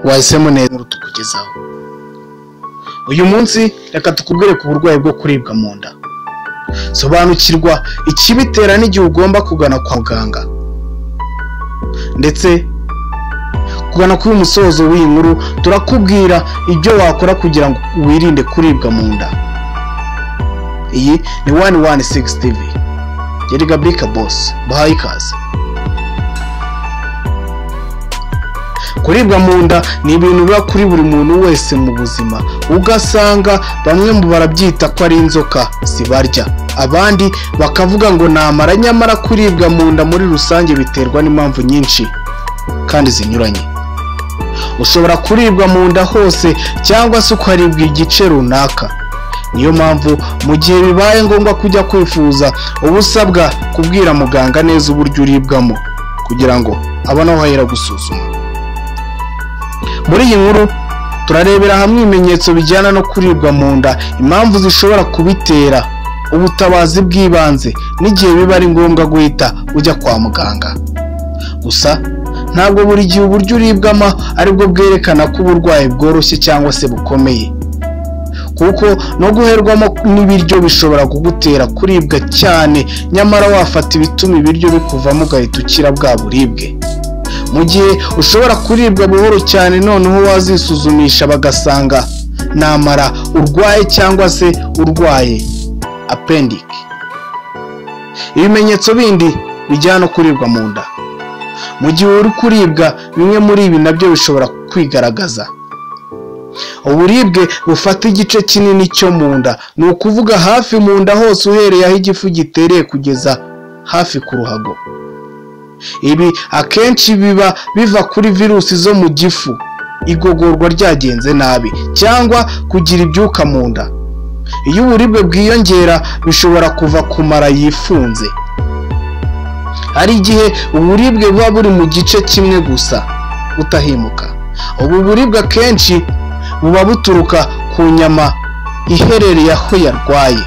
Wahisemo neza tukugezaho. Uyu munsi reka tukubwire ku burwayi bwo kuribwa mu nda. Sobanukirwa ikibitera n'igihe ugomba kugana kwa muganga. Ndetse kugana kuri umusozo w'iyi nkuru turakubwira ibyo wakora kugira ngo wirinde kuribwa mu nda. Iyi ni 116 TV. Yari Gabika Boss, bahaye ikaze. Kuribwa mu nda ni ibintu biba kuri buri muntu wese mu buzima, ugasanga bamwe mu barabyita ko ari inzoka zibarya, abandi bakavuga ngo namara. Nyamara kuribwa mu nda muri rusange biterwa n'impamvu nyinshi kandi zinyuranye. Ushobora kuribwa mu nda hose cyangwa se ukaribwa igice runaka. Niyo mpamvu mu gihe bibaye ngombwa kujya kwifuza uba usabwa kubwira muganga neza uburyo uribwamo kugira ngo abone aho ahera gusuzuma. Muri iyi nkuru turarebera hamwe ibimenyetso bijyana no kuribwa mu nda, impamvu zishobora kubitera, ubutabazi bw'ibanze n'igihe biba ari ngombwa guhita ujya kwa muganga. Gusa ntabwo buri gihe uburyo uribwamo aribwo bwerekana ko uburwayi bworoshye cyangwa se bukomeye, kuko no guherwamo n'ibiryo bishobora kugutera kuribwa cyane, nyamara wafata ibituma ibiryo bikuvamo ugahita ukira bwa buribwe. Mu gihe ushobora kuribwa buhoro cyane, noneho wazisuzumisha bagasanga namara urwaye cyangwa se urwaye appendix. Ibimenyetso bindi bijyana no kuribwa mu nda. Mu gihe uri kuribwa, bimwe muri ibi nabyo bishobora kwigaragaza. Uburibwe bufata igice kinini cyo mu nda, ni ukuvuga hafi mu nda hose uhereye aho igifu gitereye kugeza hafi ku ruhago. Ibi akenshi biba biva kuri virusi zo mu gifu, igogorwa ryagenze nabi, cyangwa kugira ibyuka mu nda. Iyo uburibwe bwiyongera bishobora kuva ku mara yifunze. Hari igihe uburibwe buba buri mu gice kimwe gusa butahimuka. Ubu buribwe akenshi buba buturuka ku nyama iherereye aho yarwaye,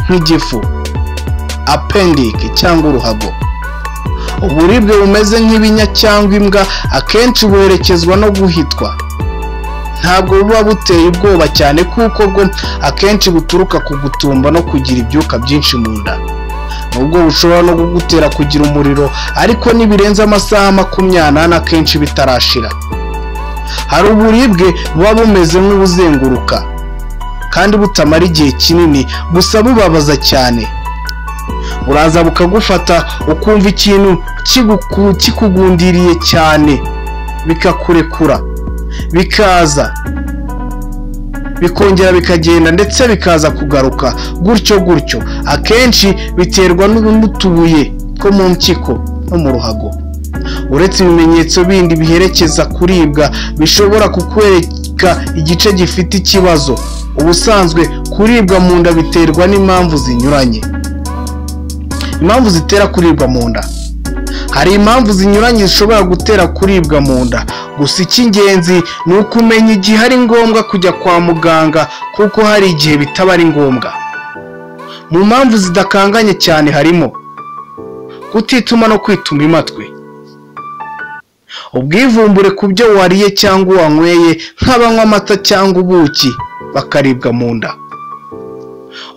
nk'igifu, appendix cyangwa uruhago. Uburibwe bumeze nk'ibinya cyangwa imbwa akenshi buherekezwa no guhitwa. Ntabwo buba buteye ubwoba cyane kuko bwo akenshi buturuka ku gutumba no kugira ibyuka byinshi mu nda. Nubwo bushobora no kugutera kugira umuriro, ariko nibirenze amasaha 24 akenshi bitarashira. Hari uburibwe buba bumeze nk'ubuzenguruka kandi butamara igihe kinini, gusa bubabaza cyane. Uraza bukagufata ukumva ikintu kikugundiriye cyane, bikakurekura, bikaza bikongera bikagenda, ndetse bikaza kugaruka gutyo gutyo. Akenshi biterwa n'utubuye two mu mpyiko no mu ruhago. Uretse ibimenyetso bindi biherekeza kuribwa bishobora kukwereka igice gifite ikibazo, ubusanzwe kuribwa mu nda biterwa n'impamvu zinyuranye. Impamvu zitera kuribwa mu nda. Hari impamvu zinyuranye zishobora gutera kuribwa mu nda, gusa icy'ingenzi ni ukumenya igihe ari ngombwa kujya kwa muganga, kuko hari igihe bitaba ari ngombwa. Mu mpamvu zidakanganye cyane harimo kutituma no kwituma imatwi, ubwivumbure ku byo wariye cyangwa wanyweye nk'abanywa amata cyangwa ubuki bakaribwa mu nda,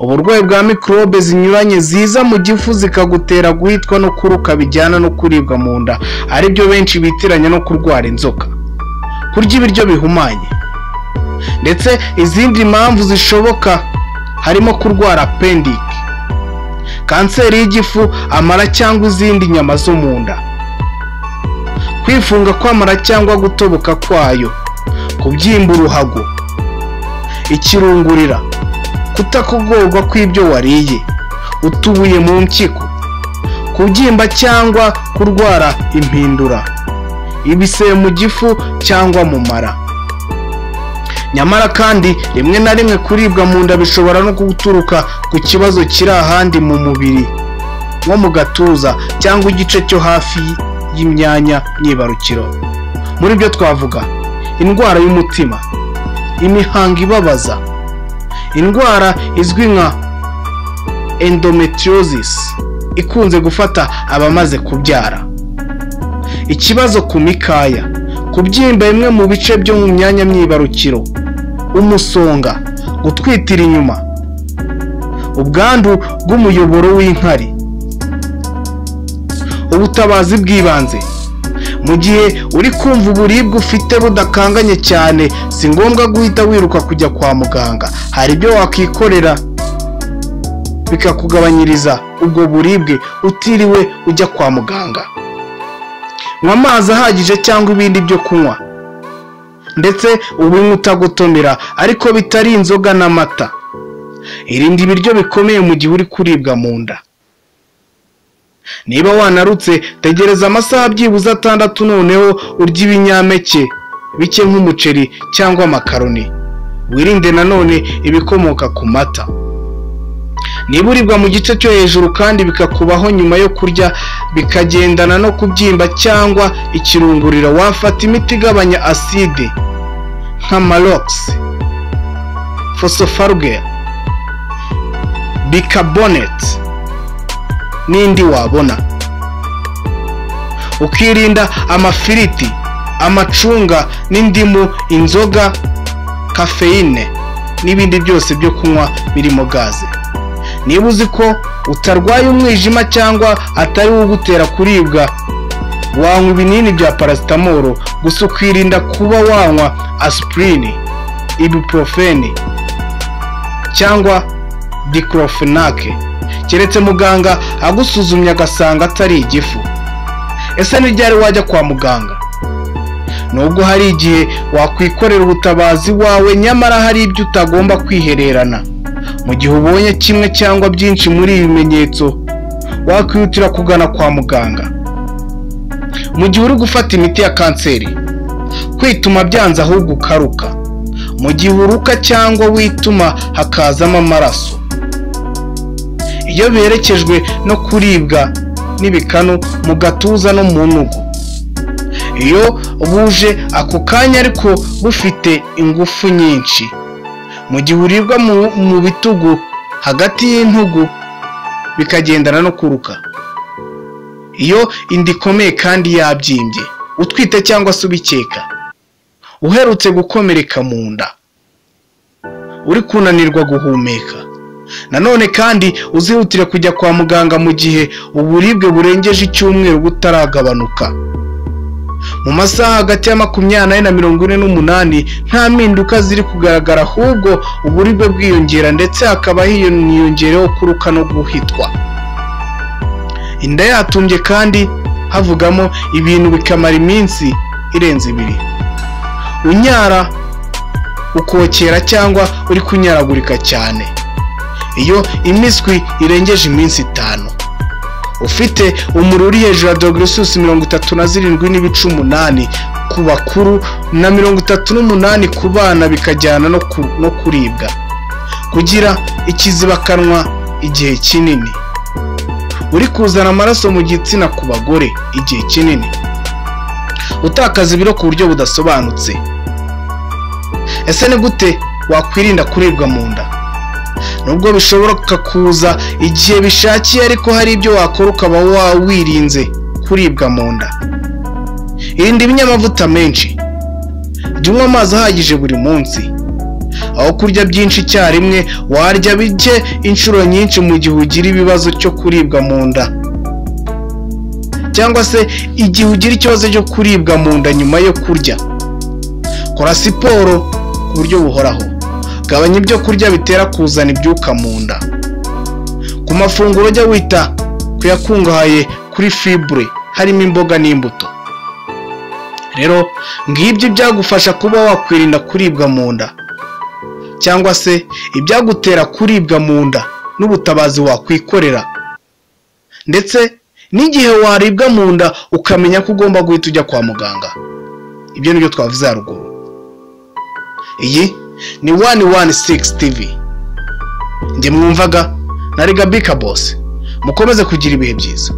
uburwayi bwa mikorobe zinyuranye ziza mu gifu zikagutera guhitwa no kuruka bijyana no kuribwa mu nda, aribyo benshi bitiranya no kurwara inzoka, kurya ibiryo bihumanye, ndetse izindi mpamvu zishoboka harimo kurwara appendix, kanseri y'igifu, amara cyangwa izindi nyama zo mu nda, kwifunga kw'amara cyangwa gutoboka kwayo, kubyimba uruhago, ikirungurira, kutakugorwa kw'ibyo wariye, utubuye mu mpyiko, kubyimba cyangwa kurwara impindura, ibisebe mu gifu cyangwa mu mara. Nyamara kandi rimwe na rimwe kuribwa mu nda bishobora no guturuka ku kibazo kiri ahandi mu mubiri, nko mu gatuza cyangwa igice cyo hafi y'imyanya myibarukiro. Muri byo twavuga indwara y'umutima, imihango ibabaza, indwara izwi nka endometriosis ikunze gufata abamaze kubyara, ikibazo ku mikaya, Kubyimba bimwe mu bice byo mu myanya myibarukiro, umusonga, gutwitira inyuma, ubwandu bw'umuyoboro w'inkari. Ubutabazi bw'ibanze. Mu gihe uri kumva uburibwe ufite budakanganye cyane, si ngombwa guhita wiruka kujya kwa muganga. Hari ibyo wakikorera bikakugabanyiriza ubwo buribwe utiriwe ujya kwa muganga. Nywa amazi ahagije cyangwa ibindi byo kunywa, ndetse ubinywe utagotomera, ariko bitari inzoga n'amata. Irinde ibiryo bikomeye mu gihe uri kuribwa mu nda. Niba wanarutse, tegereza amasaha byibuze 6, noneho urye ibinyampeke bike nk'umuceri cyangwa amakaroni. Wirinde nanone ibikomoka ku mata. Niba uribwa mu gice cyo hejuru kandi bikakubaho nyuma yo kurya, bikagendana no kubyimba cyangwa ikirungurira, wafata imiti igabanya aside nka Maalox, Phosphalugel, bicarbonate n'indi wabona. Ukirinda amafiriti, amacunga n'indimu, inzoga, kafeyine n'ibindi byose byo kunywa birimo gaze. Niba uzi ko utarwaye umwijima cyangwa atari wo ugutera kuribwa, wanywa ibinini bya paracetamol, gusa ukirinda kuba wanywa aspirin, ibuprofen cyangwa diclofenac, keretse muganga agusuzumye agasanga atari igifu. Ese ni ryari wajya kwa muganga? Nubwo hari igihe wakwikorera ubutabazi wawe, nyamara hari ibyo utagomba kwihererana. Mu gihe ubonye kimwe cyangwa byinshi muri ibi bimenyetso, wakwihutira kugana kwa muganga. Mu gihe uri gufata imiti ya kanseri, kwituma byanze ahubwo ukaruka. Mu gihe uruka cyangwa wituma hakazamo amaraso. Iyo biherekejwe no kuribwa n'ibikanu mu gatuza no mu ntugu. Iyo buje ako kanya ariko bufite ingufu nyinshi. Mu gihe uribwa mu bitugu, hagati y'intugu, bikagendana no kuruka. Iyo inda ikomeye kandi yabyimbye, utwite cyangwa se ubikeka, uherutse gukomereka mu nda, uri kunanirwa guhumeka. Nanone kandi uzihutire kujya kwa muganga mu gihe uburibwe burengeje icyumweru butaragabanuka. Mu masaha hagati ya 24 na 48 nta mpinduka ziri kugaragara, ahubwo uburibwe bwiyongera ndetse hakaba hiyongereho kuruka no guhitwa. Inda yatumbye kandi havugamo ibintu bikamara iminsi irenze 2. Unyara ukokera cyangwa uri kunyaragurika cyane. Iyo imiswi irengeje iminsi 5. Ufite umuriro uri hejuru ya dogere 37.8 ku bakuru na 38 ku bana, bikajyana no kuribwa. Kugira ikizibakanwa igihe kinini. Uri kuzana amaraso mu gitsina ku bagore igihe kinini. Utakaza ibiro ku buryo budasobanutse. Ese ni gute wakwirinda kuribwa mu nda? Nubwo bishobora kuza igihe bishakiye, ariko hari ibyo wakora ukaba wawirinze kuribwa mu nda. Irinde ibinyamavuta menshi. Jya unywa amazi ahagije buri munsi. Aho kurya byinshi icyarimwe, warya bike inshuro nyinshi mu gihe ugira ibibazo cyo kuribwa mu nda, cyangwa se igihe ugira ikibazo cyo kuribwa mu nda nyuma yo kurya. Kora siporo ku buryo buhoraho. Gabanya ibyo kurya bitera kuzana ibyuka mu nda. Ku mafunguro jya wita kuyakungahaye kuri fibre, harimo imboga n'imbuto. Rero ngibyo byagufasha kuba wakwirinda kuribwa mu nda, cyangwa se ibyagutera kuribwa mu nda n'ubutabazi wakwikorera, ndetse n'igihe waribwa mu nda ukamenya ko ugomba guhita ujya kwa muganga. Ibyo nibyo twavuze haruguru. Iyi ni 116 TV. Njye mwumvaga na Regabika Boss. Mukomeze kugira ibihe byiza.